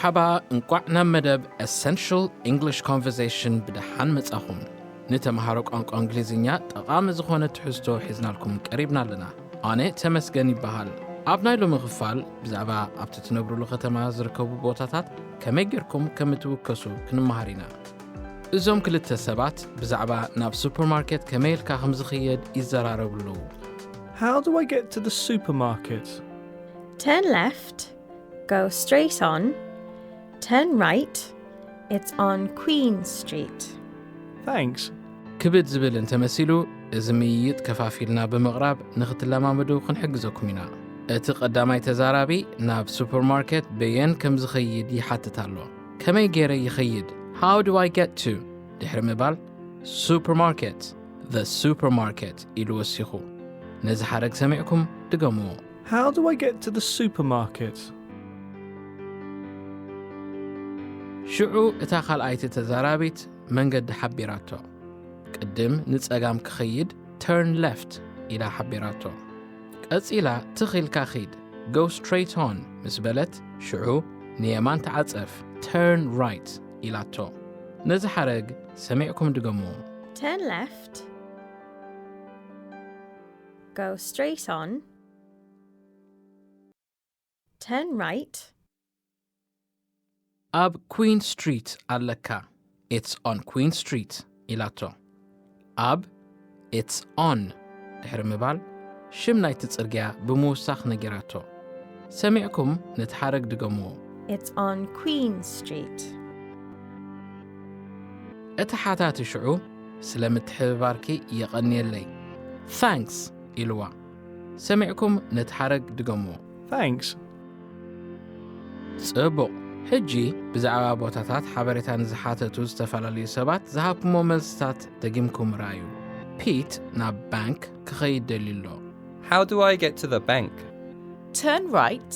ሓባ እንቋዕ ናብ መደብ Essential English Conversation ብደሓን መጻኹም። ንተምሃሮ ቋንቋ እንግሊዝኛ ጠቓሚ ዝኾነ ትሕዝቶ ሒዝናልኩም ቀሪብና ኣለና። ኣነ ተመስገን ይበሃል። ኣብ ናይ ሎሚ ክፋል ብዛዕባ ኣብቲ ትነብሩሉ ከተማ ዝርከቡ ቦታታት ከመይ ጌርኩም ከም እትውከሱ ክንመሃር ኢና። እዞም ክልተ ሰባት ብዛዕባ ናብ ሱፐርማርኬት ከመይ ኢልካ ከም ዝኽየድ ይዘራረቡ ኣለዉ። How do I get to the supermarket? Turn left, go straight on, turn right, it's on Queen Street. Thanks. ክብድ ዝብል እንተመሲሉ፣ እዚ ምይይጥ ከፋፊልና ብምቕራብ ንኽትለማመዱ ክንሕግዘኩም ኢና። እቲ ቀዳማይ ተዛራቢ ናብ ሱፐርማርኬት በየን ከም ዝኸይድ ይሓትት ኣሎ። ከመይ ገይረ ይኸይድ? How do I get to? ድሕሪ ምባል ሱፐርማርኬት፣ the supermarket ኢሉ ወሲኹ። ነዚ ሓረግ ሰሚዕኩም ድገምዎ። How do I get to the supermarket? ሽዑ እታ ካልኣይቲ ተዛራቢት መንገዲ ሓቢራቶ። ቅድም ንጸጋም ክኸይድ turn left ኢላ ሓቢራቶ። ቀጺላ ትኽ ኢልካ ኺድ፣ go straight on ምስ በለት ሽዑ ንየማን ተዓጸፍ turn right ኢላቶ። ነዚ ሓረግ ሰሚዕኩም ድገምዎ። Turn left, go straight on, turn right, ኣብ ኩዊን ስትሪት ኣለካ፣ it's on Queen Street ኢላቶ። ኣብ it's on ድሕሪ ምባል ሽም ናይቲ ጽርግያ ብምውሳኽ ነጊራቶ። ሰሚዕኩም ነቲ ሓረግ ድገምዎ። it's on Queen Street. እቲ ሓታቲ ሽዑ ስለ ምትሕብባርኪ የቐንየለይ፣ thanks ኢልዋ። ሰሚዕኩም ነቲ ሓረግ ድገምዎ። Thanks. ጽቡቕ። ሕጂ ብዛዕባ ቦታታት ሓበሬታ ንዝሓተቱ ዝተፈላለዩ ሰባት ዝሃብኩሞ መልስታት ደጊምኩም ርኣዩ። ፒት ናብ ባንክ ክኸይድ ደልዩ ኣሎ። How do I get to the bank? Turn right,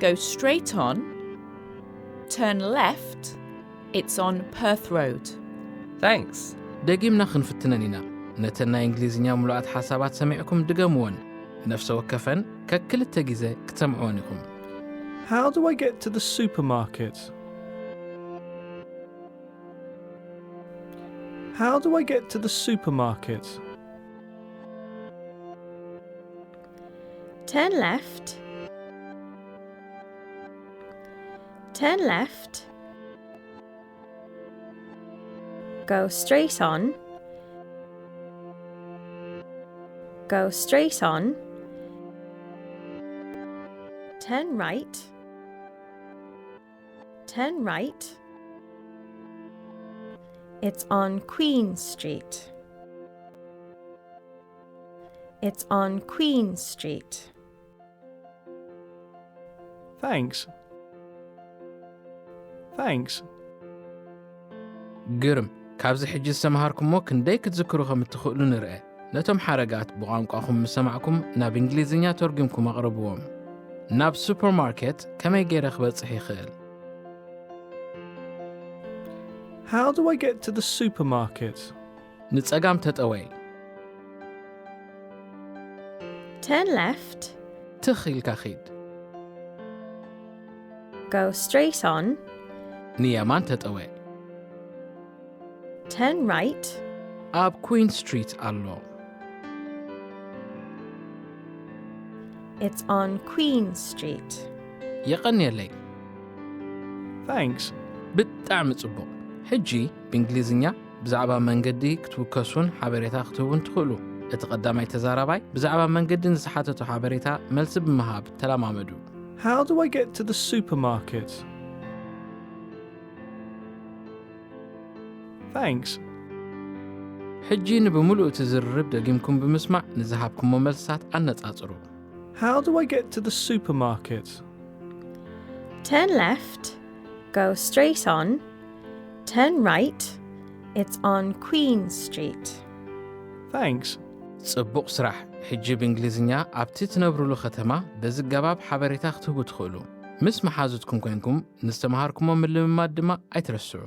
go straight on, turn left, it's on Perth Road. Thanks. ደጊምና ክንፍትነን ኢና። ነተን ናይ እንግሊዝኛ ምሉኣት ሓሳባት ሰሚዕኩም ድገምወን። ነፍሰ ወከፈን ከክልተ ግዜ ክትሰምዕወን ኢኹም። How do I get to the supermarket? How do I get to the supermarket? Turn left, turn left, go straight on, go straight on, turn right, turn right, it's on Queen Street. It's on Queen Street. Thanks. Thanks. ግርም። ካብዚ ሕጂ ዝተምሃርኩሞ ክንደይ ክትዝክሩ ከም እትኽእሉ ንርአ። ነቶም ሓረጋት ብቋንቋኹም ምስ ሰማዕኩም ናብ እንግሊዝኛ ተርጒምኩም ኣቕርብዎም። ናብ ሱፐርማርኬት ከመይ ገይረ ክበጽሕ ይኽእል? How do I get to the supermarket? ንጸጋም ተጠወይ። Turn left, ትኽ ኢልካ ኺድ። go straight on, ንየማን ተጠወ። turn right, ኣብ ኩዊን ስትሪት ኣሎ። it's on Queen Street. የቐንየለይ። Thanks. ብጣዕሚ ጽቡቕ። ሕጂ ብእንግሊዝኛ ብዛዕባ መንገዲ ክትውከሱን ሓበሬታ ክትህቡን ትኽእሉ። እቲ ቀዳማይ ተዛራባይ ብዛዕባ መንገዲ ንዝሓተቶ ሓበሬታ መልሲ ብምሃብ ተለማመዱ። How do I get to the supermarket? Thanks. ሕጂ ንብምሉኡ እቲ ዝርርብ ደጊምኩም ብምስማዕ ንዝሃብኩሞ መልስታት ኣነጻጽሩ። How do I get to the supermarket? Turn left, go straight on, turn right, it's on Queen Street. Thanks. ጽቡቕ ስራሕ። ሕጂ ብእንግሊዝኛ ኣብቲ ትነብሩሉ ከተማ በዚ ኣገባብ ሓበሬታ ክትህቡ ትኽእሉ። ምስ መሓዙትኩም ኮይንኩም ንዝተምሃርኩሞ ምልምማድ ድማ ኣይትረስዑ።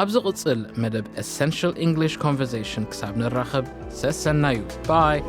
ኣብ ዝቕጽል መደብ Essential English Conversation ክሳብ ንራኸብ ሰሰናዩ። ባይ።